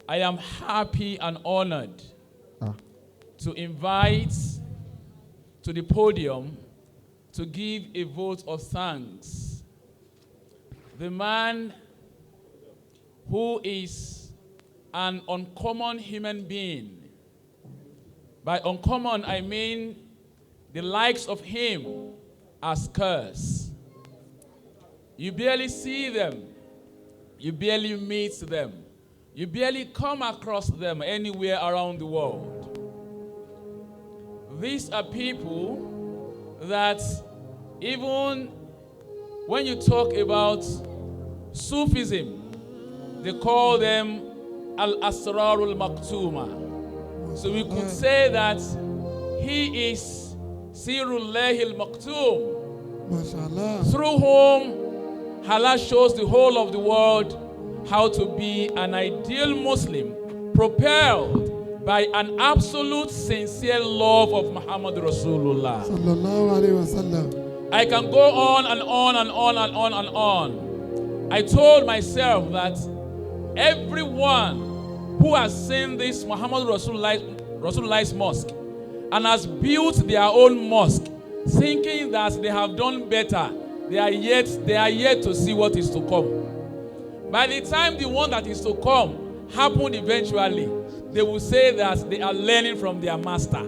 I am happy and honored to invite to the podium to give a vote of thanks the man who is an uncommon human being. By uncommon, I mean the likes of him are scarce. You barely see them, you barely meet them, you barely come across them anywhere around the world. These are people that even when you talk about Sufism, they call them Al Asrarul Maktuma. So we could say that he is Sirullah al Maktum, Mashallah. Through whom Allah shows the whole of the world how to be an ideal Muslim propelled by an absolute sincere love of Muhammad Rasulullah. Sallallahu alayhi wa sallam. I can go on and on and on and on and on. I told myself that everyone who has seen this Muhammad Rasulullah's mosque and has built their own mosque, thinking that they have done better, they are yet to see what is to come. By the time the one that is to come happen eventually, they will say that they are learning from their master.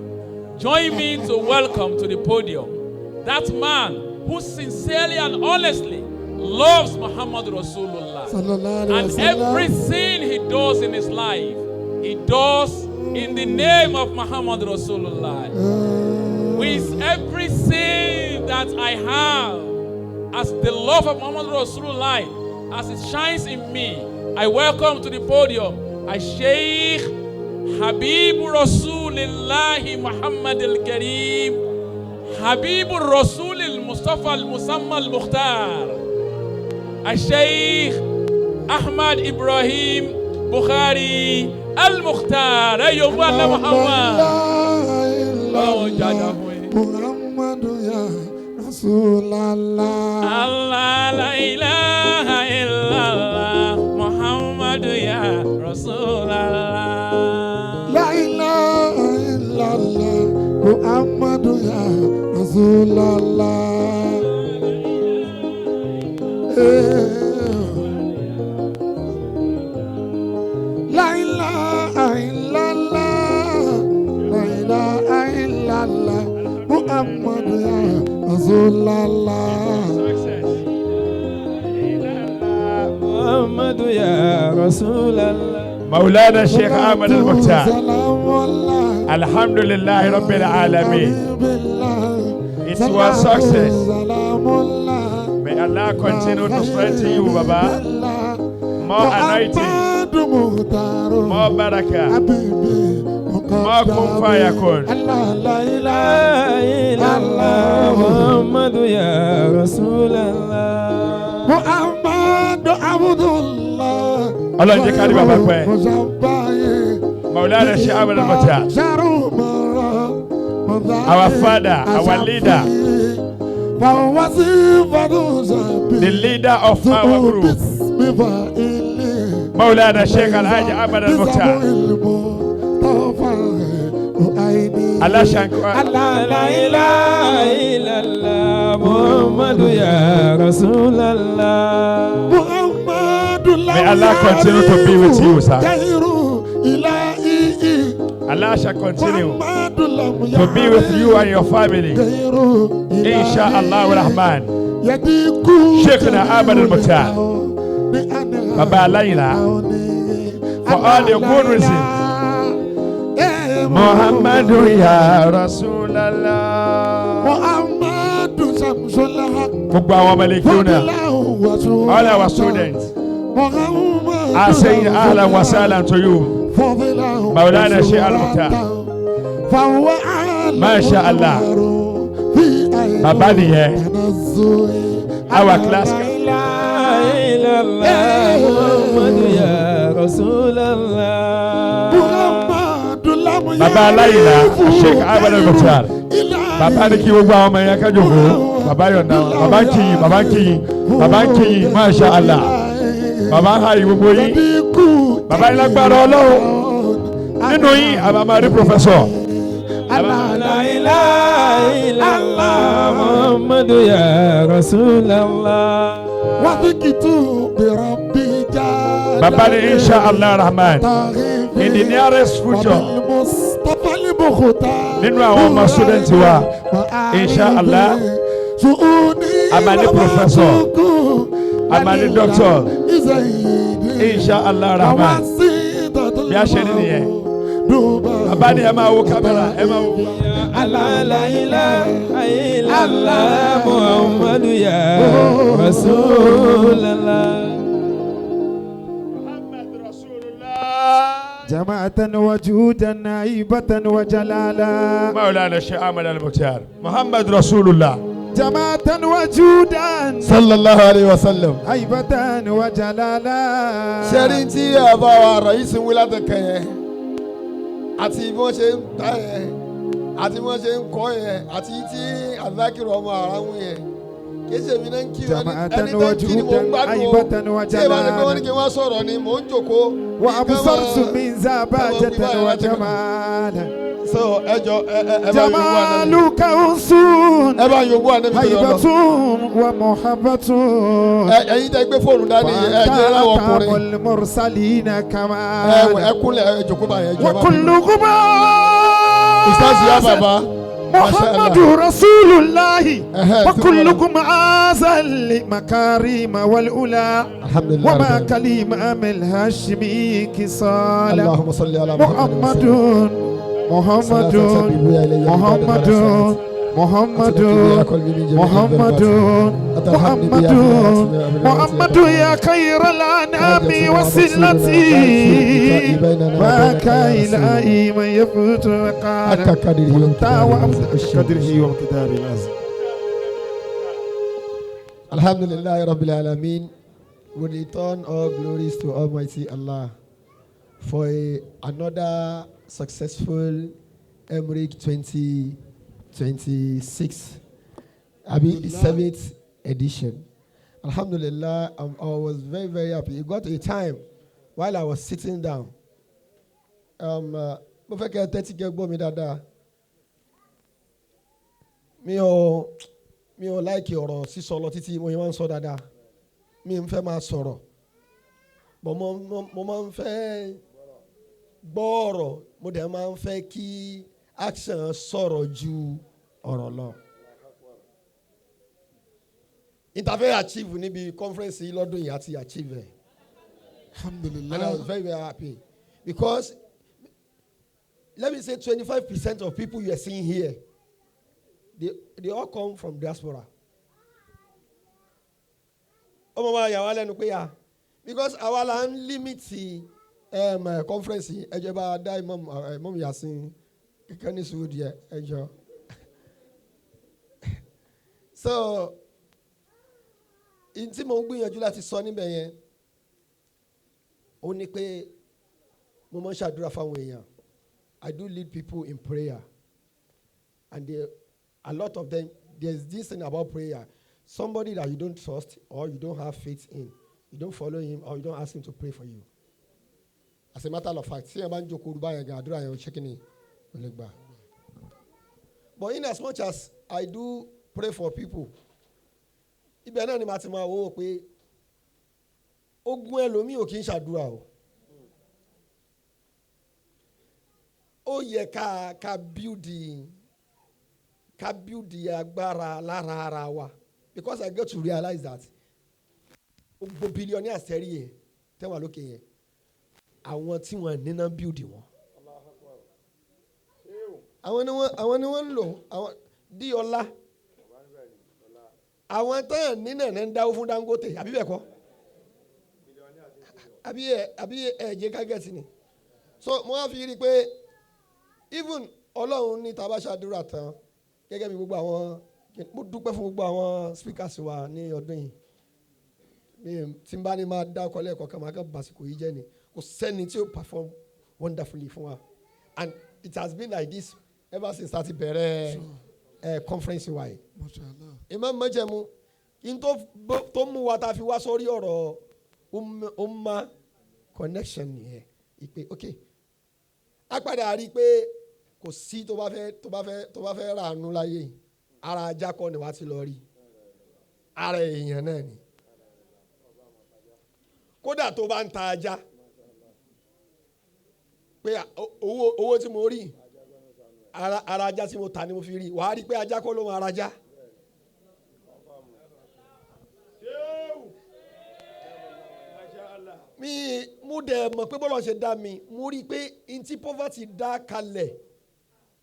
Join me to welcome to the podium that man who sincerely and honestly loves Muhammad Rasulullah. Sallallahu alayhi And wa sallam. Everything he does in his life, he does in the name of Muhammad Rasulullah. With everything that I have, as the love of Muhammad Rasulullah, as it shines in me, I welcome to the podium a Sheikh Habib Rasulullah Muhammad al Karim, Habib Rasul al Mustafa al Musamma al Mukhtar, a Sheikh Ahmad Ibrahim Bukhari al Mukhtar. Ẹ yóò Allah Muhammad. Ọlọ́run jàjà fún yín. Muhammadu ya Rasulallah. Allah la ilaha illallah Muhammadu ya Rasulallah. La ilaha illallah Muhammadu ya Rasulallah. Eh. La ilaha illallah, La ilaha illallah Muhammadu ya Rasulallah. محمد يا رسول الله. مولانا الشيخ أحمد المختار. سلام الله. الحمد لله رب العالمين. It was success. سلام الله. May Allah continue to strengthen you, Baba. More anointing, more barakah, more kun fayakun. الله لا لا إله إله إلا محمد يا رسول الله. محمد عبد الله. Ọlọ́run jẹ́ ká rí bàbá pẹ́. Maulana Sheikh Ahmed Al-Mukhtar. Our father, our leader, the leader of our group, Maulana Sheikh Alhaji Ahmed Al-Mukhtar. Allah Shankar. لا إله إلا الله محمد يا رسول الله. May Allah continue to be with you, sir. Allah shall continue to be with you and your family. Inshallah Rahman. Sheikhna Ahmed Al-Mukhtar. Baba Alayla. For all the good reasons. Muhammadu ya Rasulallah. Muhammadu Shamsul Haq. Gbogbo àwọn ọmọ ilé kéwú náà, all our students are saying ahlan wa sahlan to you. Maulana Sheikh Al-Mukhtar. Masha Allah. Bàbá nìyẹn. Our class. لا إله إلا الله محمد يا رسول الله. Bàbá Aláyìnlá, Sheikh Ahmed Al-Mukhtar. Bàbá ní kí gbogbo àwọn ọmọ yẹn ká jókòó. Bàbá yọ̀ǹda wọn. Bàbá ń kí yín, bàbá ń kí yín, bàbá ń kí yín, Masha Allah. Bàbá ń ha yìí gbogbo yín. Bàbá yín lágbára Ọlọ́run nínú yín àbámá rí professor. La ilaha illallah Muhammadu ya Rasulallah. Wàdìkìtù bìrọ̀bì já. Bàbá ní insha Allah Rahman in the nearest future nínú àwọn ọmọ student wa insha Allah a máa ní professor, a máa ní doctor, insha Allah Rahman. Bí a ṣe ní nìyẹn. Bàbá ni ẹ máa wo kámẹ́rà, ẹ máa wo. La ilaha illallah Muhammadu ya Rasulallah. جماعة وجودا نائبة وجلالا. مولانا الشيخ أحمد المختار محمد رسول الله. جماعة وجودا صلى الله عليه وسلم. هيبة وجلالا. Ṣẹ́rí tí àbá wa ràyísí wí látẹ̀kẹ́ yẹn àti bí wọ́n ṣe ń ta yẹn àti bí wọ́n ṣe ń kọ́ yẹn àti tí àzákìrò ọmọ àràmù yẹn kì í ṣe mi náà ń kí ẹni tó ń kí ni mò ń gbádùn o tí ìbá ní pé wọ́n ní kí wọ́n sọ̀rọ̀ ni mò ń jòkó. وأبصرت من زباجة وجمالا. So ẹjọ ẹ ẹ bá yòówù ànábì. جمالك أنس. Ẹ bá yòówù ànábì tó lọ. هيبة ومحبة. Ẹ̀yin tẹ́ gbé fóònù dání ẹ jẹ́ láwọn ọkùnrin. وأنت المرسلين كمالا. Ẹ kúnlẹ̀ ẹ jòkó báyẹn ẹ jọ. وكلهم Ustaz ya bàbá. محمد رسول الله وكلكم عازل لمكارم والأولى وما كلمة الهاشمي كصالة. اللهم صل على محمد محمد محمد محمد محمد محمد محمد يا خير الأنام وسلتي ما كان من يفوت وقال قدره ومقداره العظيم. الحمد لله رب العالمين. We return all glories to Almighty Allah for another successful Emeric 2026, I mean the 7th edition. Alhamdulillah, I was very, very happy. It got a time while I was sitting down. Mo fẹ́ kẹ́ tẹ́tí kẹ́ gbọ́ mi dáadáa. Mi ò láìkì ọ̀rọ̀ sísọ lọ títí mo yẹn máa ń sọ dáadáa. Mi ń fẹ́ máa sọ̀rọ̀. But mo máa ń fẹ́ gbọ́ ọ̀rọ̀, mo dẹ̀ máa ń fẹ́ kí action sọ̀rọ̀ ju ọ̀rọ̀ lọ. Interfaith achieve níbi conference yìí lọ́dún yìí àti achieve ẹ̀. Alhamdulillah. And I was very, very happy because let me say 25% of people you are seeing here, they all come from diaspora. Ọmọ wa yà wá lẹ́nu pé ya because àwa la ń limit conference yìí. Ẹ jẹ́ bá a dá Imam Yasin kíkẹ́ ní sùúrù díẹ̀ ẹ jọ. So n tí mo ń gbìyànjú láti sọ níbẹ̀ yẹn ó ní pé mo máa ń ṣàdúrà fáwọn èèyàn. I do lead people in prayer, and a lot of them, there's this thing about prayer. Somebody that you don't trust or you don't have faith in, you don't follow him or you don't ask him to pray for you. As a matter of fact, tí ẹ bá ń jókòó rúbá yẹn gan àdúrà yẹn ó ṣe kí ni kò lè gbà. But in as much as I do pray for people, ibẹ̀ náà ni màá ti máa wò ó pé ogun ẹlòmíì ò kí ń ṣàdúrà o. Ó yẹ ká build agbára lára ara wa, because I get to realize that gbogbo billionaires tẹ́rí yẹn tẹ́wà lókè yẹn, àwọn tí wọ́n níná build wọn, àwọn ni wọ́n ń lò, àwọn dí ọlá, àwọn tán nínà náà ń dáwó fún Dangote, àbí bẹ́ẹ̀ kọ́, àbí ẹ̀ jẹ́ kágẹ́tì ni. So mo wá fi rí i pé even Ọlọ́run ní tá a bá ṣàdúrà tán, gẹ́gẹ́ bí gbogbo àwọn, mo dúpẹ́ fún gbogbo àwọn speakers wa ní ọdún yìí. Tí n bá ní máa dá ọkọ lẹ́ẹ̀kọ̀ọ̀kan máa kàn bàsìkò yìí jẹ́ ni, kò sẹ́ni tí ó perform wonderfully fún wa, and it has been like this ever since láti bẹ̀rẹ̀ conference wa yìí. Imam Májẹ̀mú kí n tó mú wa tá a fi wá sórí ọ̀rọ̀ umma Connection nìyẹn. Ìpè ok, a padà rí i pé kò sí tó bá fẹ́ rà ánú láyé yìí, ara ajá kọ́ ni wàá ti lọ rí, ara èèyàn náà ni. Kódà tó bá ń ta ajá pé owó tí mo rí, ara ajá tí mo ta ni mo fi rí, wàá rí i pé ajá kọ́ ló máa rajá. Ṣéwù. Masha Allah. Mi mo dẹ̀ mọ̀ pé bọ́lá ṣe dá mi, mo rí i pé ntí poverty dá kalẹ̀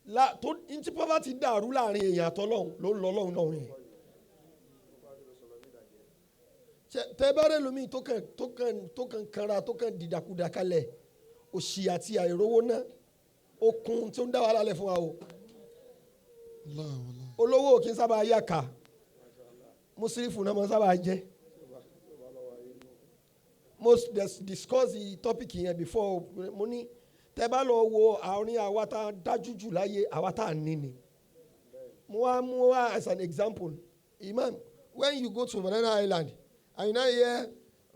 la tó, ntí poverty dàrú láàrin èèyàn àtọ́lọ́hún ló ń lọ lọ́hún lọ́hún yẹn. Tẹ bá rẹ lómi tó kàn kanra, tó kàn dìdàkudà kalẹ̀, òṣì àti àìrówó ná okun tó ń dá wàhálà lẹ̀ fún wa o. Allah, Allah. Olówó kì í sábà yàkà, mùsùlùmí náà máa ń sábà jẹ́. Mo discuss the topic yẹn before. Mo ní tẹ bá lọ wo àárín àwa tá a dájú jù láyé, àwa tá a ní ni. Mo wá mú wá as an example, imam, when you go to Banana Island and you now hear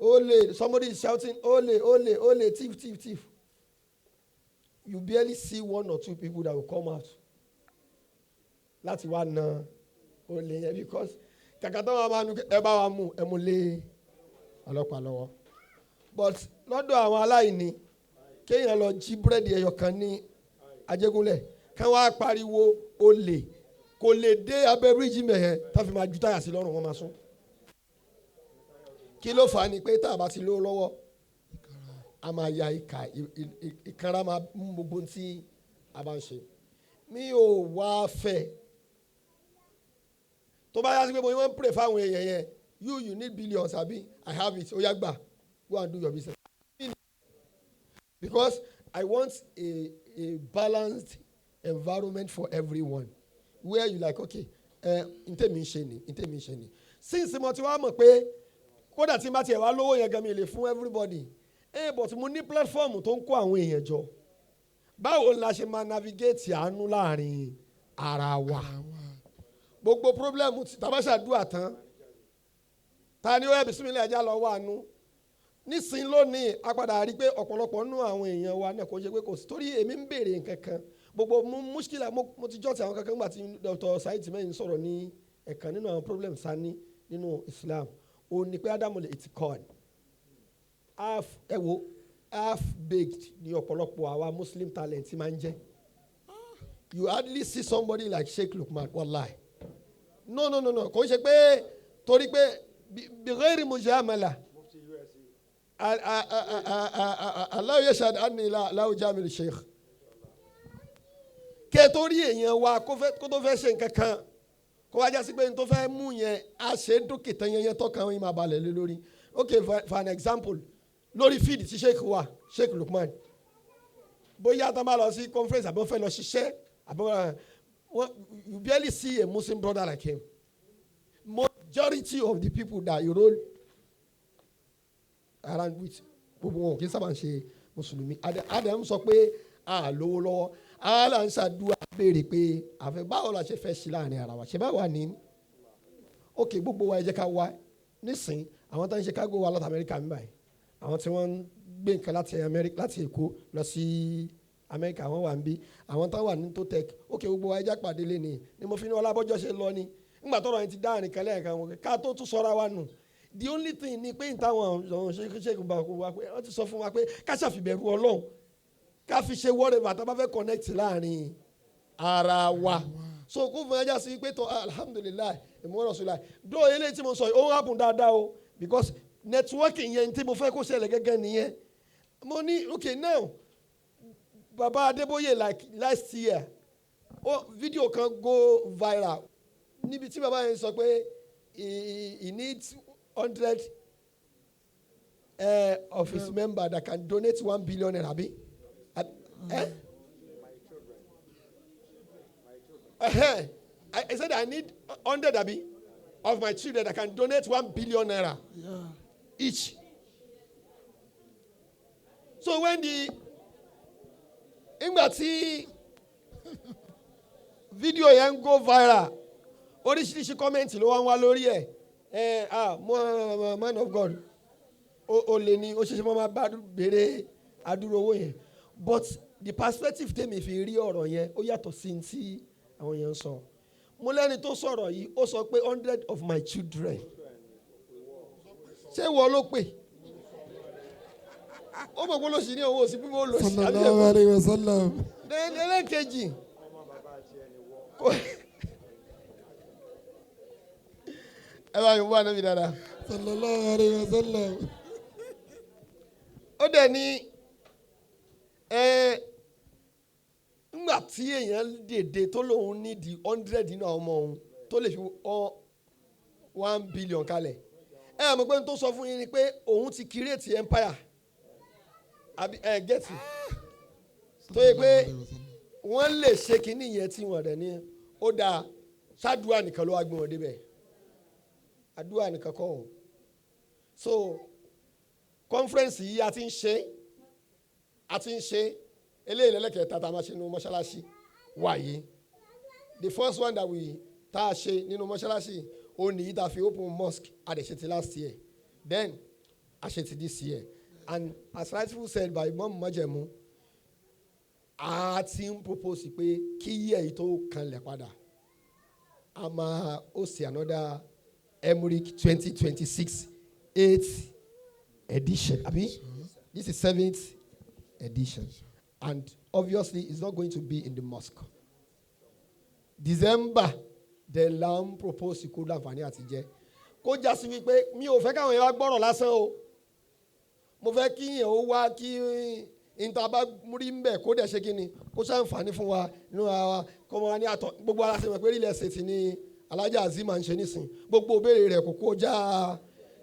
"ole", somebody is shouting "ole, ole, ole, thief, thief, thief", you barely see one or two people that will come out láti wá na olè yẹn, because kàkà tó wà máa nu ẹ bá wa mú ẹ mú lé ọlọ́pàá lọ́wọ́. But lọ́dọ̀ àwọn aláìní, kéèyàn lọ jí búrẹ́dì ẹyọ kan ní Ajégúnlẹ̀, kán wá pariwo olè, kò lè dé abẹ́ bíríìjì mẹ̀hẹ́ tá fi máa ju táyà sí lọ́rùn, wọn máa sún. Kí ló fà á? Ni pé tá a bá ti lówó lọ́wọ́, a máa ya ìka, ìkanra máa mú gbogbo tí a bá ń ṣe. Mi ò wá fẹ́ tó bá yá sí pé mo ní wọ́n ń pray fáwọn èèyàn yẹn. You need billions, àbí? I have it. Ó yá, gbà, go and do your business, because I want a balanced environment for everyone where you like, okay, ẹ ntẹ̀mí ń ṣe ni, ntẹ̀mí ń ṣe ni. Since mo ti wá mọ̀ pé kódà tí n bá tiẹ̀ wá lówó yẹn gan, mi lè fún everybody but mo ní platform tó ń kó àwọn èèyàn jọ, báwo la ṣe máa navigate àánú láàrin ara wa? Gbogbo problem tí tàbá ṣàdúrà tán, ta ni ó yẹ bisimilayi ẹja lọ wà nù nísìnyí? Lónìí, a padà rí i pé ọ̀pọ̀lọpọ̀ nínú àwọn èèyàn wa náà, kò ṣe pé kò sí, torí èmi ń béèrè nǹkan kan. Gbogbo muskila mo ti jọ́ ti àwọn kankan gbà tí Dr. Saheed Timehin sọ̀rọ̀ ní ẹ̀kan nínú àwọn problems sá ní nínú Islam, ó ní pé ádámù lè ti kọ́ ẹ̀ half, ẹ wo, half baked ní ọ̀pọ̀lọpọ̀ àwa Muslim talent máa ń jẹ́. You hardly see somebody like Sheikh Lukman, wallahi. No, no, no, no, kò ń ṣe pé torí pé bi ghairi mujamala, Allah yashhad anni la ujamil sheikh. Kẹ́ ẹ tó rí èèyàn wa kó tó fẹ́ ṣe nǹkan kan, kó wá jásí pé n tó fẹ́ mú yẹn, a ṣe é dókè tán yẹn yẹn tọ́ka wọn yìí máa balẹ̀ lé lórí. Okay, for an example, lórí field tí sheikh wa, Sheikh Lukman, bóyá tán bá lọ sí conference àbí wọ́n fẹ́ lọ ṣiṣẹ́ àbí wọ́n, you barely see a Muslim brother like him. Majority of the people that you roll around with, gbogbo wọn kì í sábà ń ṣe mùsùlùmí. Adam sọ pé a lówó lọ́wọ́, a là ń ṣàdúrà béèrè pé àfẹ báwo la ṣe fẹ́ ṣe láàrin ara wa ṣe bá wà ní. Ok, gbogbo wa, ẹ jẹ́ ká wá nísìn, àwọn tó ń ṣe cargo wa láti Amẹ́ríkà ń báyìí, àwọn tí wọ́n ń gbé nǹkan láti Amẹ́ríkà, láti Èkó lọ sí Amẹ́ríkà, àwọn wà ń bí, àwọn tó wà ní Totec. Ok, gbogbo wa, ẹ jẹ́ pàdé lé ní ni mo fi ní ọlábọ́jọ́ ṣe lọ ni ńgbà tọ́rọ̀ yẹn ti dá àrìn kan lẹ́ẹ̀kan wọn ká tó tún sọ́ra wa nù. The only thing ni pé táwọn ọ̀hún ṣe ṣe bá wa pé wọ́n ti sọ fún wa pé ká ṣàfìbẹ̀rù Ọlọ́run, ká fi ṣe whatever tá a bá fẹ́ connect láàrin ara wa. So kó fún ẹja sí pé tó, alhamdulillahi, ìmọ̀ràn sọ̀rọ̀ dó eléyìí tí mo sọ yìí, ó ń happen dáadáa o, because networking yẹn tí mo fẹ́ kó ṣẹlẹ̀ gẹ́gẹ́ nìyẹn. Mo ní okay, now, Baba Adébóyè, like last year, ó video kan go viral níbi tí baba yẹn sọ pé he needs 100 of his member that can donate 1 billion naira, abi eh? I said I need 100, abi, of my children that can donate 1 billion naira each. So when the ìgbà tí fídíò yẹn ń go viral, oríṣiríṣi comment ló wá ń wá lórí ẹ̀. Ẹ ah, mo man of God, Ó lè ní ó ṣeéṣe mọ́ máa bá béèrè adúrò owó yẹn, but the perspective tèmi fi rí ọ̀rọ̀ yẹn, ó yàtọ̀ sí ti àwọn yẹn ń sọ. Mo lẹ́ni tó sọ̀rọ̀ yìí, ó sọ pé 100 of my children. Ṣé wọ́n ló pè? Ó mọ̀ pé ló sì ní owó sí bí mo lò sí. Sallallahu alayhi wa sallam. Ẹlẹ́kejì, ẹ bá mi wá níbi dáadáa. Sallallahu alayhi wa sallam. Ó dẹ̀ ní ẹ ńgbà tí èèyàn dèdè tó lóun ní di 100 nínú àwọn ọmọ òun tó lè fi 1 billion kalẹ̀, ẹ mọ̀ pé n tó sọ fún yín ni pé òun ti create empire, àbí ẹ get tó yẹ pé wọ́n lè ṣe kínní yẹn tí wọ́n rẹ̀ ní ó dáa. Ṣáàdúrà nìkan ló wá gbé wọn débẹ̀? Àdúrà nìkan kọ́ o. So conference yìí, a ti ń ṣe eléyìí lẹ́lẹ́kẹ̀ẹ́ta tá a máa ṣe nínú mọ́ṣáláṣí wáyé. The first one that we tá a ṣe nínú mọ́ṣáláṣí òun nìyí tá a fi open mosque. A dẹ̀ ṣe ti last year, then a ṣe ti this year, and as rightfully said by Imam Majemu, a ti ń propose pé kí yíyẹ yìí tó kanlẹ̀ padà, a máa host another Emuric 2026 eighth edition, abi? This is seventh edition, and obviously it's not going to be in the mosque. December the là ń propose kó láǹfààní àti jẹ́ kó já sí wípé mi ò fẹ́ káwọn èèyàn wá gbọ́rọ̀ lásán o. Mo fẹ́ kí èèyàn ó wá, kí níta bá rí ń bẹ̀, kó dẹ̀ ṣe kí ni, kó ṣàǹfààní fún wa nínú ara wa, kó mọ wa ní àtọ̀. Gbogbo ara ṣe mọ̀ pé real estate ni Alhaji Azeem máa ń ṣe nísìn. Gbogbo òbéèrè rẹ̀ kò kó já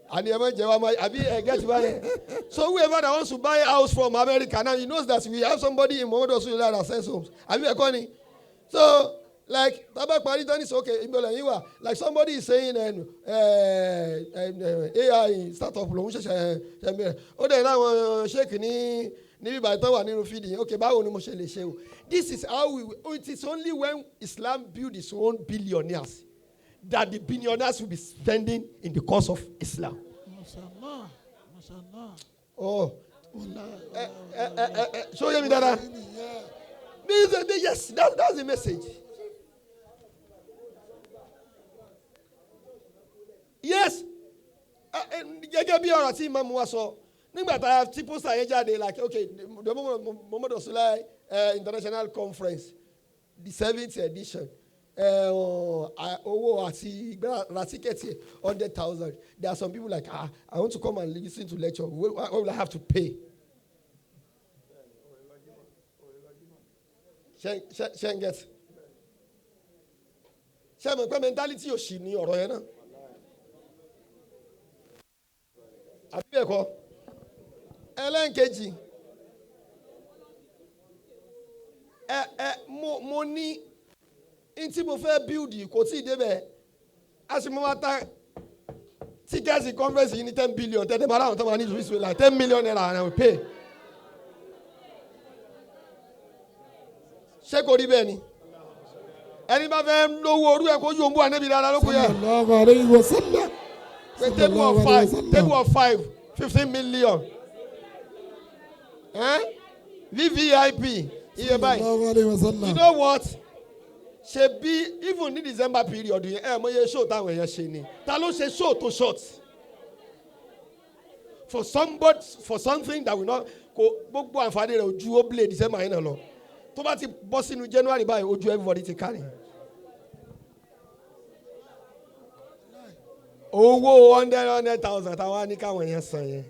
àní ẹ má jẹ́ wa máa àbí ẹ get wa yẹn. So whoever that wants to buy house from America now, he knows that we have somebody in Muhammadu Rasulullah that sells homes, àbí ẹ̀kọ́ ni? So like tá bá parí tán ní sọ, okay, ibi ọ̀lẹ̀ yín wà, like somebody is saying AI startup lòún ṣẹ̀ṣẹ̀ ṣẹ̀ bẹ̀rẹ̀, ó dẹ̀ láwọn sheik ní níbi ìbàdàn tó wà nínú field yẹn. Okay, báwo ni mo ṣe lè ṣe o? This is how we it is only when Islam build its own billionaires that the billionaires will be spending in the cause of Islam. Mashallah. Mashallah. Oh, Wallahi. ẹ ẹ ẹ ẹ ṣó yé mi dáadáa? Yes, that's the message. Yes, gẹ́gẹ́ bí ọ̀rọ̀ tí Imam wa sọ nígbà tá a ti poster yẹn jáde, like, okay, the Muhammadu Rasulullah International Conference, the seventh edition, owó àti ra ticket 100,000. There are some people like, "Ah, I want to come and listen to lecture. What will I have to pay?" Ṣe ń get? Ṣe mọ̀ pé mentality òṣì ni ọ̀rọ̀ yẹn náà, àbí bẹ́ẹ̀ kọ́? Ẹlẹ́nkejì, ẹ ẹ mo ní n tí mo fẹ́ build kò tí ì débẹ̀. A sì mọ wá ta ticket conference yìí ní 10 billion tẹ́tẹ́ máa ráwọn tó máa ní ìṣòwò like ₦10 million and I will pay. Ṣé kò rí bẹ́ẹ̀ ni? Ẹni bá fẹ́ lówó orú ẹ̀, kó yóò mú ànábì dáadáa ló kù yẹ. Sallallahu alayhi wa sallam. Pé table of five, table of five, 15 million, eh? VVIP iye báyìí. Sallallahu alayhi wa sallam. You know what, ṣe bí even ní December period yẹn, ẹ mọ iye show táwọn èèyàn ṣe ni. Ta ló ṣe show tó short for somebody, for something that will not kò gbogbo àǹfààní rẹ̀ ojú ó blé December yẹn náà lọ? Tó bá ti bọ́ sínú January báyìí, ojú everybody ti kárí. Owó hundred hundred thousand táwa ní káwọn èèyàn san yẹn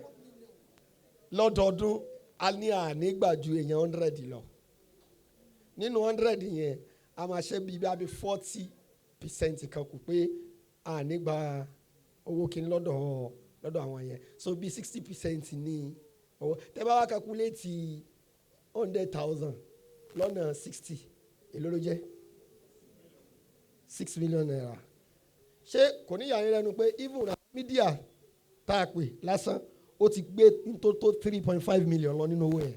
lọ́dọọdún, a ní ànígbà ju èèyàn 100 lọ. Nínú 100 yẹn, a máa ṣe bíi bíi 40% kan kù pé a nígbà owó kí n lọ́dọ̀ àwọn yẹn. So bíi 60% ní owó. Tẹ́ bá wá calculate 100,000 lọ́nà 60, èló ló jẹ́? ₦6 million. Ṣé kò ní yà yín lẹ́nu pé even na media tá a pè lásán, ó ti gbé tó tó 3.5 million lọ nínú owó yẹn?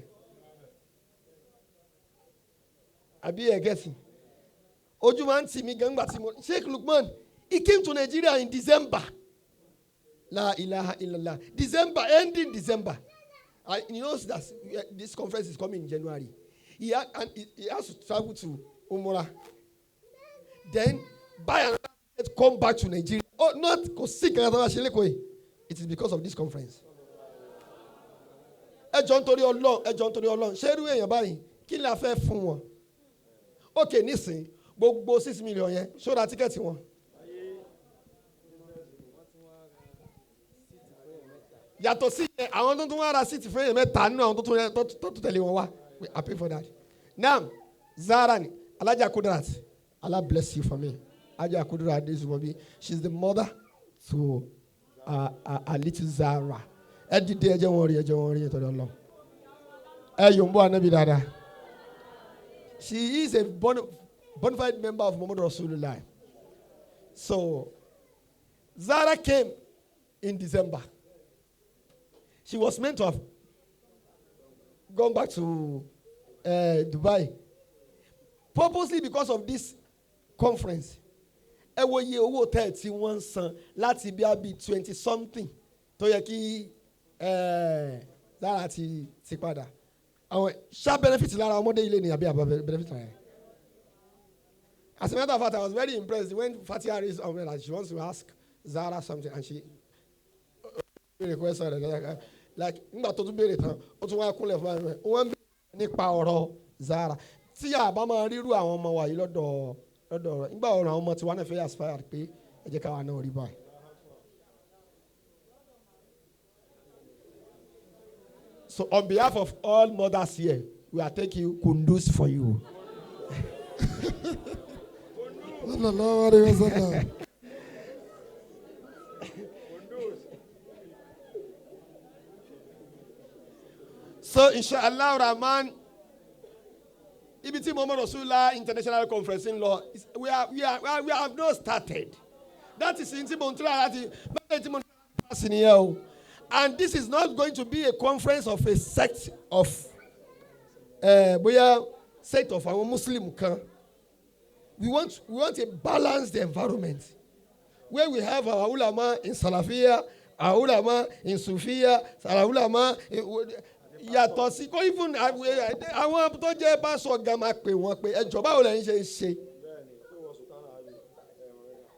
Àbí ẹ̀ gẹ̀ẹ́sì? Ojú máa ń tì mí gan gbà tí mo Sheikh Lukman, he came to Nigeria in December La ilaha illallah. December, ending December. He knows that this conference is coming in January. He has to travel to Umrah. Then buy another ticket, come back to Nigeria. Oh, not kò sí nǹkan tó bá ṣe lẹ́kọ̀ọ́ yìí. It is because of this conference. Ẹ jọ̀ọ́ nítorí Ọlọ́run, ẹ jọ̀ọ́ nítorí Ọlọ́run. Ṣé irú èèyàn báyìí kí ni a fẹ́ fún wọn? Ok, nísìn gbogbo 6 million yẹn ṣó ra tíkẹ́ẹ̀tì wọn. Yàtọ̀ sí yẹn, àwọn tó tún wá ra síìtì fún èèyàn mẹ́ta nínú àwọn tó tún tẹ̀lé wọn wá. We happy for that. Now, Zara ni Alhaja Kudirat, Allah bless you for me. Alhaja Kudirat Adesumobi, she's the mother to a little Zara. Ẹ dìde, ẹ jẹ́ wọn rí, ẹ jẹ́ wọn rí, ẹ tọ́jú Ọlọ́run. Ẹ yòǹbó anabi dada. She is a bona fide member of Muhammad Rasulullah. So, Zara came in December. She was meant to have gone back to Dubai. Purposely because of this conference. Ẹ wo iye owó hotel tí wọ́n ń san láti bí abi 20 something tó yẹ kí Zara ti padà. Àwọn ṣá benefit lára ọmọdé ilé ni àbí àbá benefit lára ẹ̀. As a matter of fact, I was very impressed when Fatia raised umbrella. She wants to ask Zara something and she request her like nígbà tó tún béèrè tán ó tún wá kúnlẹ̀ fún mi wọ́n ń béèrè nípa ọ̀rọ̀ Zara tí a bá máa rírú àwọn ọmọ wa yìí lọ́dọ̀ lọ́dọ̀ nígbà ọ̀rọ̀ àwọn ọmọ tiwa náà fẹ́ aspire pé ẹ jẹ́ káwa náà rí báyìí. So on behalf of all mothers here, we are taking kundus for you. Sallallahu alayhi wa sallam. So inshallah Rahman, ibi tí Muhammad Rasulullah International Conference ń lọ, we have not started. That is in tí mo ń try láti bẹ́ẹ̀ tí mo ń try láti nìyẹn o. And this is not going to be a conference of a sect of bóyá sect of àwọn Muslim kan. We want a balanced environment where we have our ulama in Salafiyya, our ulama in Sufiya, our ulama yàtọ̀ sí kó even àwọn tó jẹ́ pásọ̀ gan máa pè wọ́n pé ẹjọ́ báwo lẹ́yìn ṣe ń ṣe.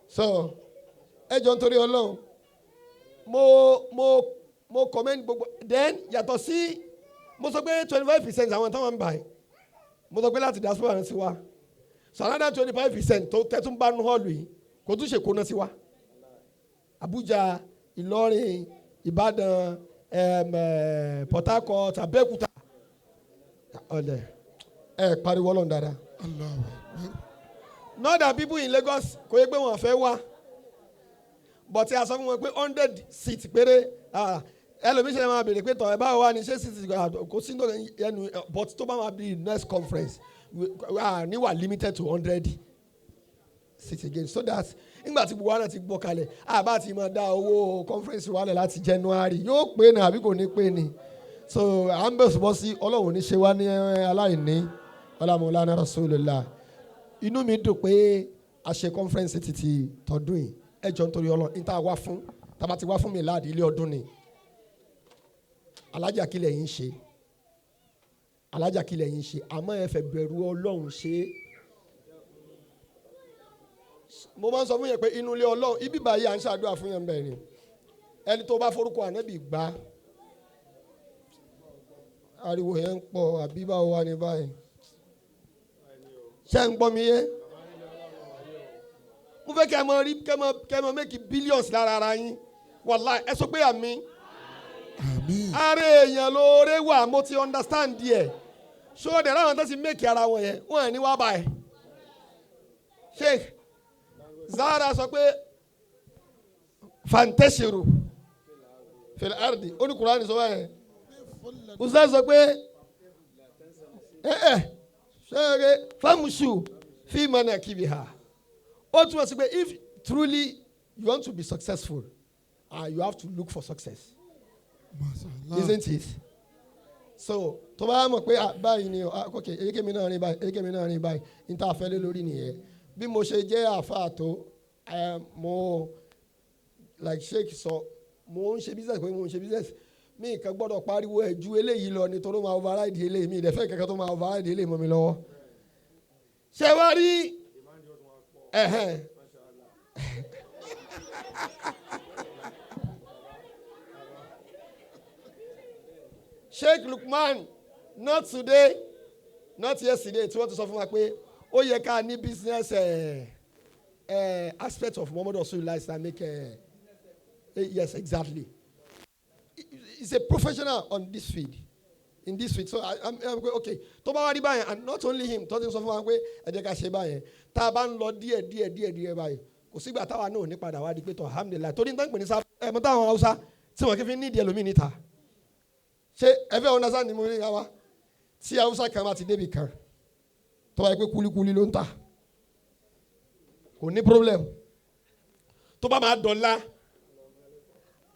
So ẹjọ́ nítorí Ọlọ́run mo commend gbogbo then yàtọ̀ sí mo sọ pé 25% àwọn táwọn ń báyìí mo sọ pé láti diaspora náà sí wa. So another 25% tó tẹ́tún bá nu hall yìí kò tún ṣe kóná sí wa. Abuja, Ìlọrin, Ìbàdàn, Port Harcourt, Abẹ́òkúta. Ọ̀lẹ̀ ẹ pariwo Ọlọ́run dáadáa. Not that people in Lagos kò yẹ pé wọ́n fẹ́ wá, but a sọ fún wọn pé 100 seats péré ẹlòmíì ṣe máa béèrè pé tọ̀ ẹ báwo wá ní ṣé seats kò sí ní ẹnu, but tó bá máa bí next conference we are ní wà limited to 100 seats again, so that nígbà tí gbogbo wa náà ti gbọ́ kalẹ̀ àbá ti máa dá owó conference wálẹ̀ láti January yóò pé ní àbí kò ní pé ní. So à ń bẹ̀sùn bọ́ sí Ọlọ́run ní ṣe wá ní aláìní ọlámọlá Rasulullah. Inú mi dùn pé a ṣe conference títí tọdún yìí. Ẹ jọ̀ọ́ nítorí Ọlọ́run ní tá a wá fún tá a bá ti wá fún mi láàdí ilé ọdún ni. Alájà kílẹ̀ yín ṣe, alájà kílẹ̀ yín ṣe, àmọ́ ẹ fẹ́ bẹ̀rù Ọlọ́run ṣe é. Mo máa ń sọ fún yẹn pé inú ilé Ọlọ́run ibi báyìí à ń ṣàdúrà fún yẹn bẹ́ẹ̀ ni ẹni tó bá forúkọ ànábì gbá ariwo yẹn ń pọ̀ àbí báwo wà ní báyìí ṣé ń gbọ́ mi yé? Mo fẹ́ kẹ́ ẹ mọ rí kẹ́ ẹ mọ make billions lára ara yín, wàláì ẹ sọ pé àmín. Ara èèyàn lóore wà, mo ti understand díẹ̀ ṣó o dẹ̀ láwọn tó ti make ara wọn yẹn wọn ẹ̀ ní wá báyìí. Sheikh Zara sọ pé fantashiru fil ardi ó ní Kùránì sọ báyẹn. Musa sọ pé ṣe famusu fi manakibiha. Ó túmọ̀ sí pé if truly you want to be successful, you have to look for success. Isn't it? So tó bá mọ̀ pé báyìí ni ok èyíkémi náà rìn báyìí èyíkémi náà rìn báyìí ní tá a fẹ́ lé lórí nìyẹn. Bí mo ṣe jẹ́ àáfàá tó mo like Sheikh sọ Mo ń ṣe business pé mo ń ṣe business mi kàn gbọ́dọ̀ pariwo ẹ̀ ju eléyìí lọ nítorí ó máa override eléyìí mi ìdẹ́fẹ́ kankan tó máa override eléyìí mọ́ mi lọ́wọ́. Ṣé wá rí ẹ̀hẹ́n. Sheikh Lukman, not today, not yesterday, tí wọ́n ti sọ fún wa pé ó yẹ ká ní business aspect of Muhammad Rasulullah Islamic yes, exactly. He's a professional on this field, in this field. So I'm okay. Tó bá wá rí báyẹn, and not only him, tó ti sọ fún wa pé ẹ jẹ́ ká ṣe báyẹn. Tá a bá ń lọ díẹ̀ díẹ̀ díẹ̀ díẹ̀ báyìí, kò sígbà táwa náà ò ní padà wá di pé tọ̀ alhamdulillah. Torí ní tán pè ní sábà ẹ̀ mọ́ táwọn Haúsá tí wọ́n kì í fi nídìí ẹlòmíì níta. Ṣé ẹ fẹ́ understand ni mo rí wa? Tí Haúsá kan bá ti débi kan, tó bá yẹ pé kúlíkúlí ló ń tà, kò ní problem. Tó bá máa dọ̀la,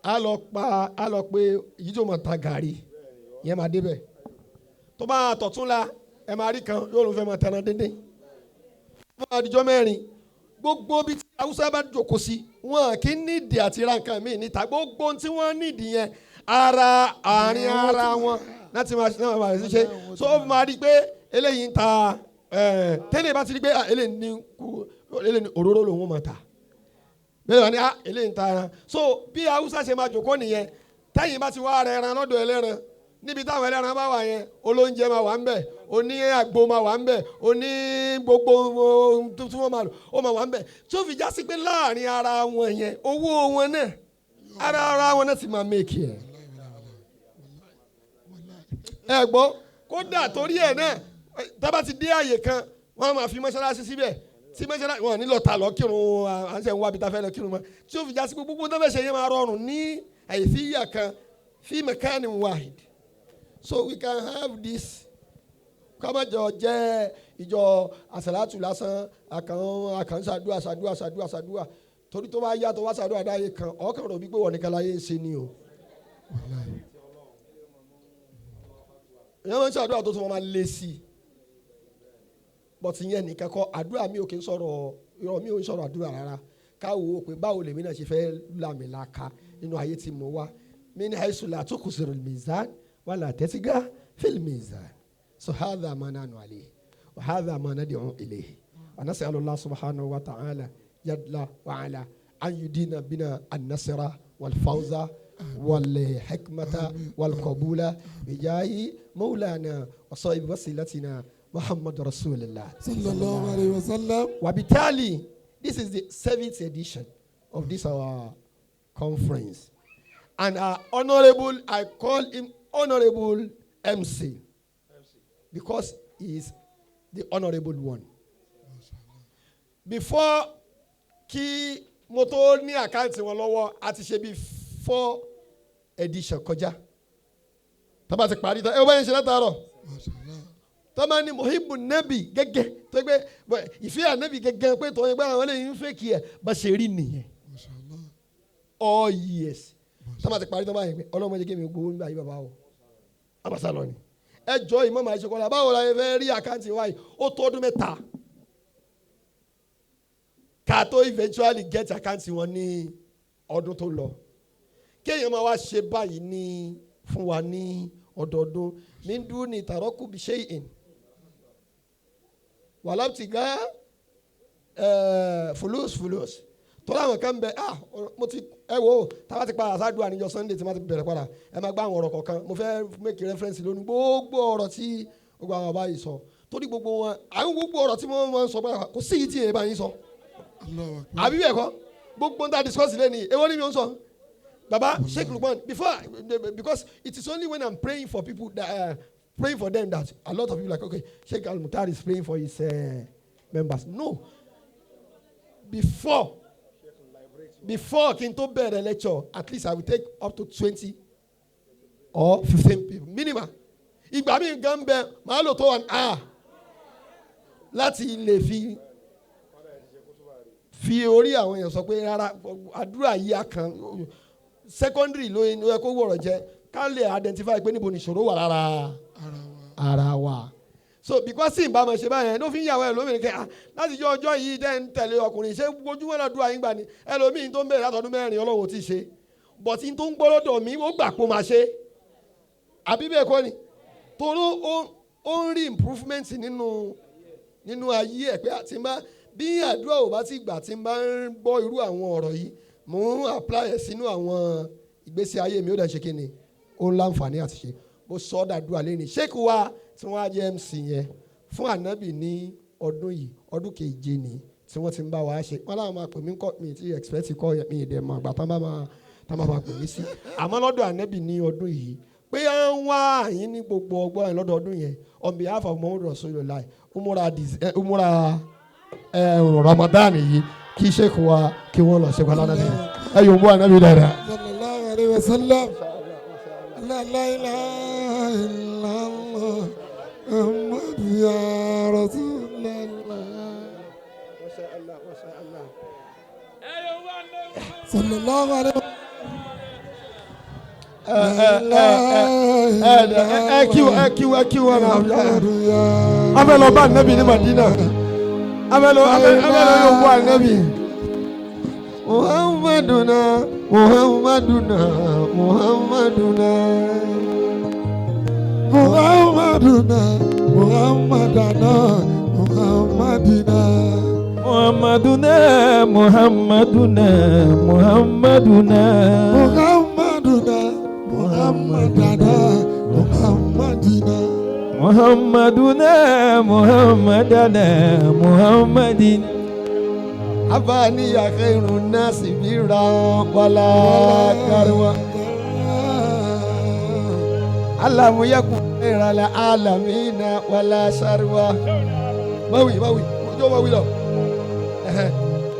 a lọ pa a lọ pé èyí tó máa ta gàrí yẹn máa débẹ̀. Tó bá tọ̀tún la ẹ máa rí kan yóò ló fẹ́ máa tẹran díndín. Tó bá dijọ́ mẹ́rin, gbogbo bí tí Haúsá bá jókòó sí, wọn kì í nídìí àti ra nǹkan míì níta. Gbogbo tí wọ́n nídìí yẹn ara àárín ara wọn láti máa ṣe. So ó máa rí i pé eléyìí ń ta tẹ́lẹ̀ bá ti rí i pé eléyìí ní kú eléyìí ní òróró lòun máa ta. Bẹ́ẹ̀ wá ní eléyìí ń ta ẹran. So bí Haúsá ṣe máa jókòó nìyẹn, tẹ́yìn bá ti wá rẹ ẹran lọ́dọ̀ ẹlẹ́ran, níbi táwọn ẹlẹ́ran bá wà yẹn, olóúnjẹ máa wà ń bẹ̀, oní àgbo máa wà ń bẹ̀, oní gbogbo ohun tí wọ́n máa lò ó máa wà ń bẹ̀. Tó fi já sí pé láàrin ara wọn yẹn, owó wọn náà, ara wọn náà ti máa make ẹ̀. Ẹ gbọ́, kódà torí ẹ̀ náà, tá bá ti dé àyè kan, wọ́n máa fi mọ́ṣáláṣí síbẹ̀. Tí mọ́ṣáláṣí wọn ní lọ ta lọ kírun, à ń sẹ́ ń wá bí ta fẹ́ lọ kírun mọ́. Tí ó fi já sí pé gbogbo tó fẹ́ ṣe yẹn máa rọrùn ní àyèfíyà kan fi makanin wahid. So we can have this. Ká má jọ jẹ́ ìjọ àsàlátù lásán, àkàn ṣàdúrà ṣàdúrà ṣàdúrà ṣàdúrà. Torí tó bá yá tó wá ṣàdúrà dáyé kan, ọkàn rò bí pé wọ́n nìkan láyé ń ṣe ni o. Ìyẹn máa ń ṣàdúrà tó tún wọn máa lé sí i. But ìyẹn nìkan kọ́, àdúrà mi ò kí ń sọ̀rọ̀, irọ́ mi ò ń sọ̀rọ̀ àdúrà rárá. Ká wo pé báwo lèmi náà ṣe fẹ́ làmìlaka nínú ayé tí mo wá. Min haythu la tuqsiru al-mizan wala tatgha fil mizan. So hadha ma nanu alayhi wa hadha ma nad'u ilayhi. Wa nas'alu Allah subhanahu wa ta'ala jalla wa ala an yudina bina an-nasra wal fawza wal hikmata wal qabula bijahi maulana wa sahibi wasilatina Muhammad Rasulullah sallallahu alayhi wa sallam. Wa bitali, this is the 7th edition of this our conference. And our honorable, I call him Honorable MC, because he is the honorable one. Before kí mo tó ní àkáǹtì wọn lọ́wọ́, a ti ṣe bí 4 edition kọjá. Tá bá ti parí tán, ẹ wọ́n bá yẹn ṣe látàárọ̀. Tá bá ní Muhibbu Nabi gẹ́gẹ́ tó gbé ìfẹ́ ànábì gẹ́gẹ́ pé tó ń gbé àwọn eléyìí ń fẹ́ kí ẹ bá ṣe rí nìyẹn. All years. Tá bá ti parí tán báyìí pé Ọlọ́run jẹ́ kí mi gbowó nígbà yìí bàbá o. Abasa lọ ni. Ẹ jọ ìmọ̀ màá ṣe kọ́lá báwo la fẹ́ rí àkáǹtì wa yìí ó tó ọdún mẹ́ta. Ká tó eventually get àkáǹtì wọn ní ọdún tó lọ. Kéèyàn máa wá ṣe báyìí ní fún wa ní ọdọọdún. Ní dúró ní ìtàrọ́kù bí ṣe in. Wàhálà ti gá fulus fulus. Tọ́lá àwọn kan bẹ mo ti ẹ wo táwa ti padà sádùá níjọ́ Sunday tí ma ti bẹ̀rẹ̀ padà ẹ máa gbá àwọn ọ̀rọ̀ kọ̀ọ̀kan mo fẹ́ make reference lónìí gbogbo ọ̀rọ̀ tí gbogbo àwọn bàbá yìí sọ torí gbogbo wọn àwọn gbogbo ọ̀rọ̀ tí wọ́n máa ń sọ báyìí kò sí yìí tí èyí bá yín sọ àbí bẹ́ẹ̀ kọ́ gbogbo ń ta discuss lẹ́ni èwo ni mi ò ń sọ baba Sheikh Lukman before because it is only when I'm praying for people that praying for them that a lot of people like okay Sheikh Al-Mukhtar is praying for his members. No, before kí n tó bẹ̀rẹ̀ lecture at least I will take up to 20 or 15 people minimum. Ìgbà mi gan bẹ màá lò tó 1 hour láti lè fi orí àwọn èèyàn sọ pé rárá àdúrà yìí á kan secondary ló yẹ kó wọ̀rọ̀ jẹ ká lè identify pé níbo ni ìṣòro wà lára ara wa. So because tí ìbámu ṣe báyẹn ló fi ń yàwó ẹlòmíràn kẹ láti jọ ọjọ́ yìí dẹ́ ń tẹ̀lé ọkùnrin ṣé ojúmọ́ náà dúró àyíngbà ni ẹlòmíín tó ń bẹ̀rẹ̀ látọdún mẹ́rin Ọlọ́run ò tí ì ṣe But n tó ń gbọ́ lọ́dọ̀ mi ó gbà pé ó máa ṣe. Àbí bẹ́ẹ̀ kọ́ ni? Torí ó ń rí improvement nínú ayé ẹ̀ pé àti bá bí àdúrà ò bá ti gbà tí n bá ń gbọ́ irú àwọn ọ̀rọ̀ yìí mò ń apply ẹ̀ sínú àwọn ìgbésí ayé mi ó dẹ̀ ṣe kí ni ó ń láǹfààní àti ṣe. Mo sọ ọ́ dàdúrà lẹ́ni ṣéèkù wa tí wọ́n á jẹ́ MC yẹn fún ànábì ní ọdún yìí ọdún keje ni tí wọ́n ti ń bá wa ṣe. Wọ́n láwọn máa pè mí kọ́ mi ti expect kọ́ mi ìdẹ̀ mọ̀ àgbà tán bá máa pè mí sí. Àmọ́ lọ́dọ̀ ànábì ní ọdún yìí pé à ń wá àyín ní gbogbo ọgbọ́n yẹn lọ́dọọdún yẹn on behalf of Muhammadu Rasulullah umura Ramadan yìí kí ṣéèkù wa kí wọ́n lọ ṣe pẹ̀lú ànábì ẹ yóò mú ànábì dáadáa. Sallallahu alayhi wa sallam. La ilaha illallah Muhammadu ya Rasulallah. Sallallahu alayhi wa sallam. Ẹ kí wọn náà abẹ lọ bá ànábì ní Madina abẹ lọ yóò wọ ànábì. Muhammaduna Muhammaduna Muhammaduna Muhammaduna Muhammadana Muhammadina Muhammaduna Muhammaduna Muhammaduna Muhammaduna Muhammadana Muhammadina Muhammaduna Muhammadana Muhammadina. Abani ya khairun nasi bira wala karwa alamu yakun khairal alamina wala sharwa. Mawi jo mawi lọ.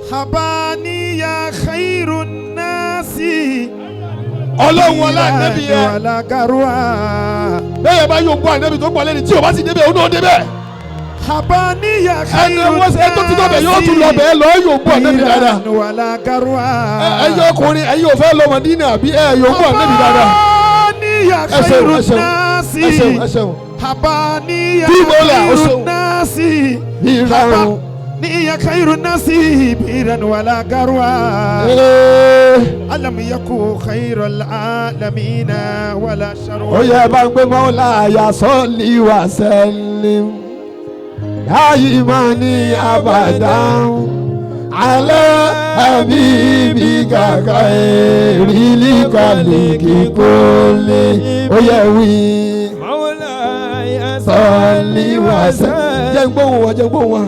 Habani ya khairun nasi. Ọlọ́run ọlá ànábì yẹn wala karwa. Bẹ́ẹ̀ bá yóò gbọ́ ànábì tó pọ̀ lẹ́ni tí o bá sì débẹ̀ òun náà débẹ̀. Habaniya khairu nasi. Ẹni tó ti dọ̀bẹ̀ yóò tún lọ bẹ́ẹ̀ lọ yóò gbọ́ ànábì dáadáa. Ẹ̀yin ọkùnrin ẹ̀yin ò fẹ́ lọ Mádínà àbí ẹ̀ yóò gbọ́ ànábì dáadáa. Habaniya khairu nasi. Habaniya khairu nasi. Habaniya khairu nasi biran wala garwa. Alam yaku khairul alamina wala sharwa. Ó yẹ bá ń gbé mọ́lá ya sọ́ọ̀lì wa sallim. Daimani abadan ala habibika khairil khalqi kulli. Ó yẹ wí. Mawlaya salli wa sallim. Jẹ́ ń gbóhùn wa, jẹ́ ń gbóhùn wa.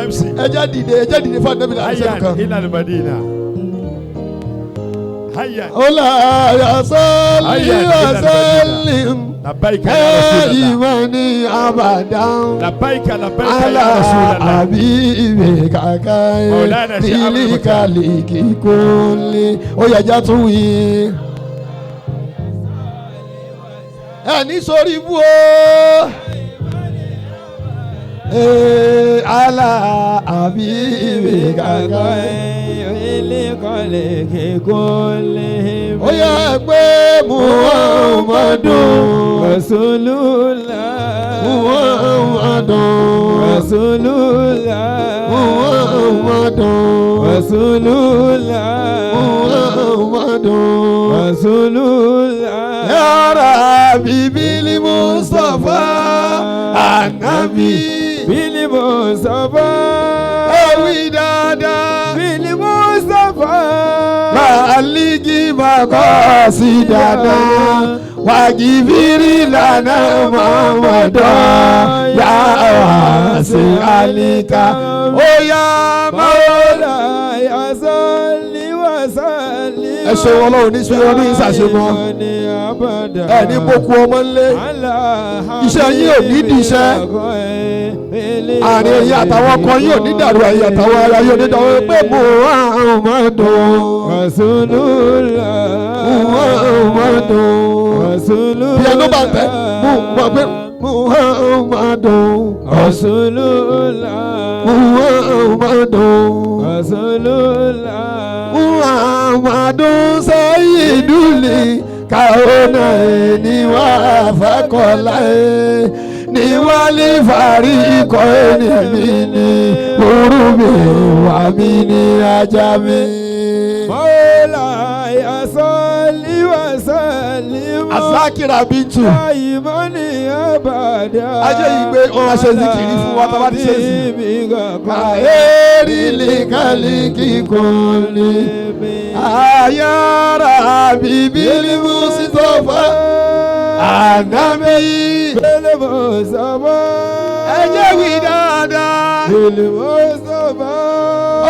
MC. Ẹ jẹ́ dìde fún ànábì láti ṣe kan. Ila al-Madina. Ola ya salli wa sallim. Labbaika ya Rasulallah. Daimani abadan. Labbaika labbaika ya Rasulallah. Ala habibika khairil khalqi kulli. Ó yẹ jẹ́ tún wí. Ẹ ní sórí ibú o. Ala habibika khairil khalqi kulli. Ó yẹ pé Muhammadu Rasulullah Muhammadu Rasulullah Muhammadu Rasulullah Muhammadu Rasulullah. Ya Rabbi bil Mustafa Anabi bil Mustafa. Ewi dada bil Mustafa. Baligi maqasidana wagifiri lana Muhammadu ya wasi alika. Oya Mawla ya salli wa sallim. Ẹ ṣe Ọlọ́run ní ṣe ọdún yìí ṣàṣemọ́. Ẹ ní boko ọmọ ńlé. Iṣẹ́ yín ò ní di iṣẹ́. Àárín ẹ̀yin àtàwọn ọkọ yín ò ní dàrú, ẹ̀yin àtàwọn ara yín ò ní dàrú. Pé Muhammadu Rasulullah Muhammadu Rasulullah. Bí ẹnu bá tẹ Muhammadu Rasulullah Muhammadu Rasulullah Muhammadu sayyidul kaonaini wa thaqalaini Ní wálé fàrí ikọ̀ ẹni mi ní orúmi wà mí ní ajá mi. Mọ́lá yasọ́lí wàsálí mọ́. Azakira Bintu. Ìmọ̀ni àbàdà. Ajé yìí gbé wọn ṣe zikiri fún wa tá a bá ti ṣe sí. Àyèrè lè kíkún ní. Àyàrá bíbí Mùsítọ́fà. Ànábì. Bẹ́lẹ̀ Mùsítọ́fà. Ẹ jẹ́ wí dáadáa. Bẹ́lẹ̀ Mùsítọ́fà.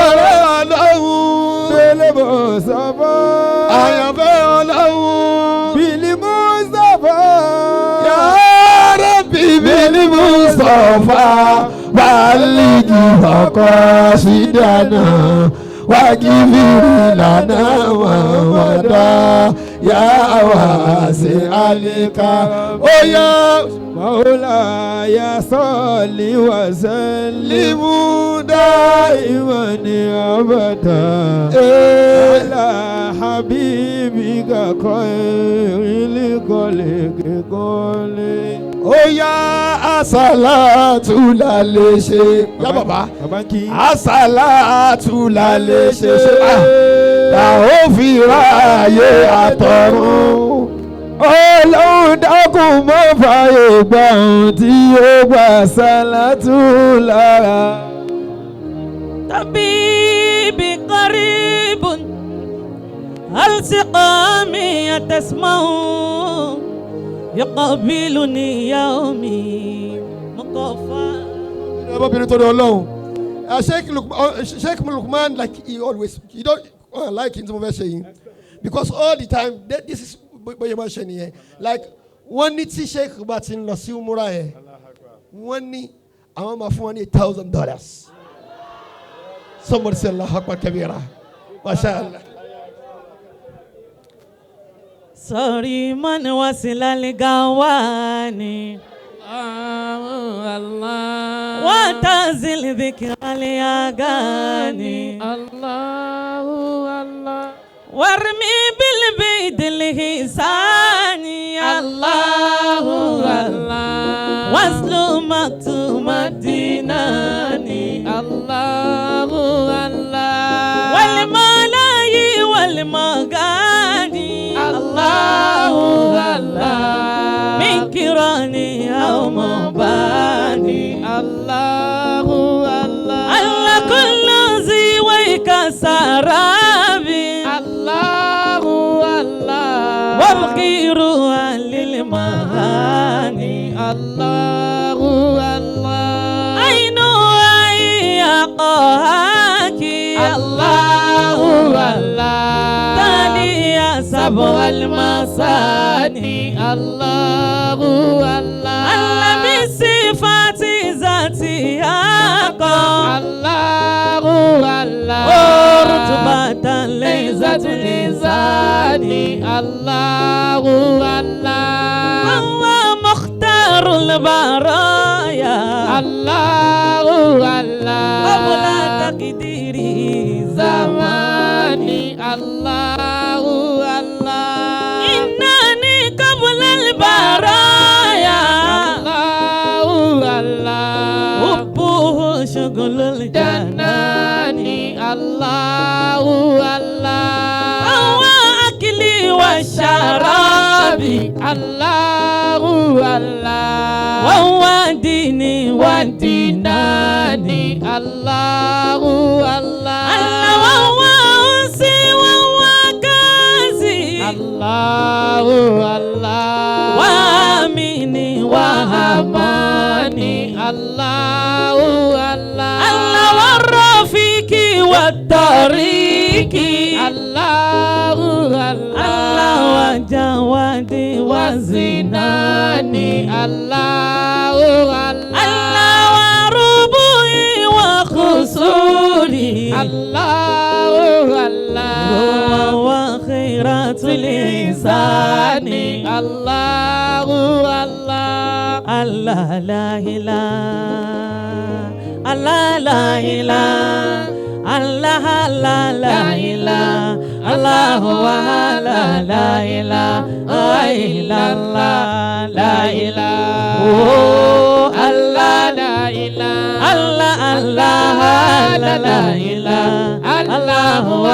Ọ̀rẹ́ Ọlọ́run. Bẹ́lẹ̀ Mùsítọ́fà. Àyànfẹ́ Ọlọ́run. Bílí Mùsítọ́fà. Ya Rabbi Bílí Mùsítọ́fà. Bàálígì ọkọ̀ sídànà. Wàgìfìrì lànà wàwàdà. Yà wá sí àlìkà. Ó yá. Mọ́lá yà sọ́ọ̀lì wà sẹ́lì. Limu Dáìmọ̀ ní àbàdà. Ala habibika khairil khalqi kulli. Ó yá àsálàtù la lè ṣe. Yá bàbá. Bàbá kí. Àsálàtù la lè ṣe ṣe. Là ó fi ráàyè àtọ̀run. Ọlọ́run dákun mọ́ fààyè gbà ohun tí ó gbà sálátù lára. طبيبي قريب هل سقامي تسمع يقابلني يومي مقفى. Ọmọbìnrin tó ní Ọlọ́run. Sheikh Lukman, like he always, he don't like him tó fẹ́ ṣe yìí because all the time this is bóyá máa ṣe nìyẹn. Like wọ́n ní tí Sheikh bá ti ń lọ sí umura yẹn, wọ́n ní àwọn máa fún wọn ní $1,000. Somebody say Allahu Akbar kabira. Masha Allah. Sorry man wasila ligawani. Allah. وتنزل ذكر الأغاني. الله الله. وارمي بالبيد الهساني. الله الله. واسلو مكتوم الديناني. الله الله. والملاي والمغاني. الله الله. من كراني أو مباني. الله الله. الله كل ذي ويكسرابي. الله الله. وابقي روحا للمهاني. الله الله. عين قاك. الله الله. تالي سبع المثاني. الله الله. الله بصفات ذاتها. الله الله. رتبة ليست لساني. الله الله. هو مختار البرايا. الله الله. قبل تقديري زماني. الله الله. إنني قبل البرايا. الله الله. حبه شغل الجنان. الله الله. هو أكلي وشرابي. الله الله. وهو ديني وديناني. الله الله. الله وهو أنسي وهو كازي. الله الله. وأميني وهماني. الله الله. الله والرفيق والطريق. الله الله. الله وجوادي وزناني. الله الله. الله وربوي وخصوري. الله الله. هو خيرة الإنسان. الله الله. الله لا إله. الله لا إله. الله لا لا إله. الله لا لا إله إلا الله. لا إله. La ilaha Allahu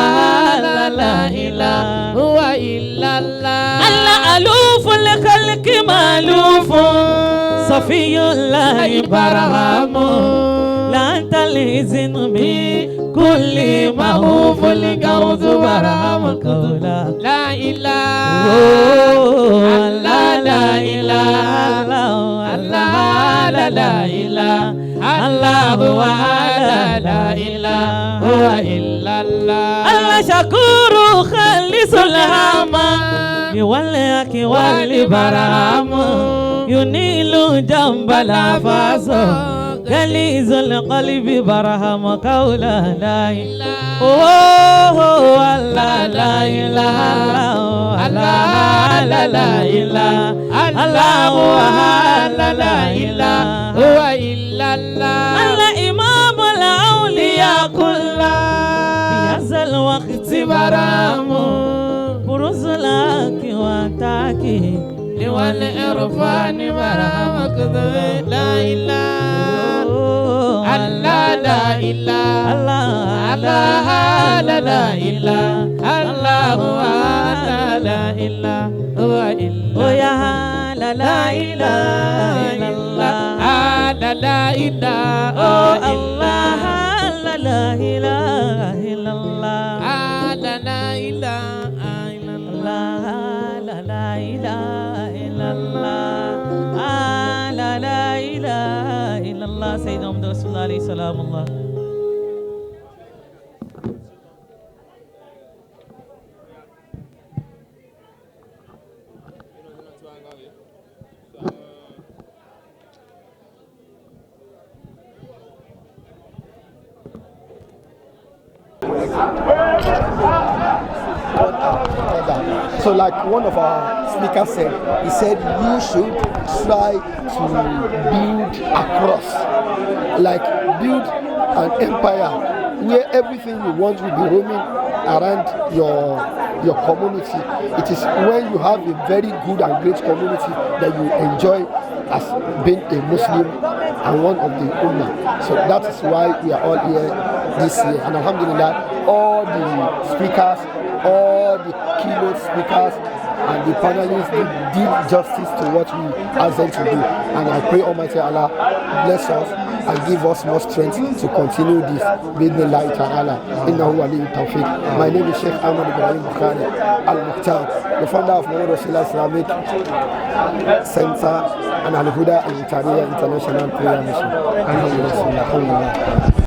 la ilaha huwa illallah. Allah aluful khalqi malufun Safiyullah barhamu la talizin bi kulli mahuful gawzu barhamu qawla la ilaha Allah la ilaha Allah la ilaha Allahu la ilaha huwa illallah. Allah shakuru khalisul hama biwalaki wali barhamu yunilu jambala faso galizul qalbi barham qawla la ilaha oh Allah la ilaha Allah la ilaha Allahu la ilaha huwa illallah. Allah imamul awliya kullah bi hazal waqti baramu buruzulaki wa taki liwal irfani barhamak la ilaha Allah la ilaha Allah la ilaha Allahu la ilaha huwa illallah. Ya la ilaha illallah la ilaha Allah la ilaha illallah la ilaha illallah la ilaha illallah la ilaha illallah. Sayyidina Muhammad Rasulullah alayhi salam Allah. So like one of our speakers said, he said you should try to build across, like build an empire where everything you want will be roaming around your community. It is when you have a very good and great community that you enjoy as being a Muslim and one of the Ummah. So that is why we are all here this year. And alhamdulillah, all the speakers, all the keynote speakers and the panelists, they did justice to what we asked them to do. And I pray Almighty Allah bless us and give us more strength to continue this. Bismillah ta'ala. Innahu waliyyu tawfiq. My name is Sheikh Ahmad Ibrahim Bukhari Al-Mukhtar, the founder of Muhammad Rasulullah Islamic Center and Al-Huda Al-Mukhtariyya International Prayer Mission. Alhamdulillah.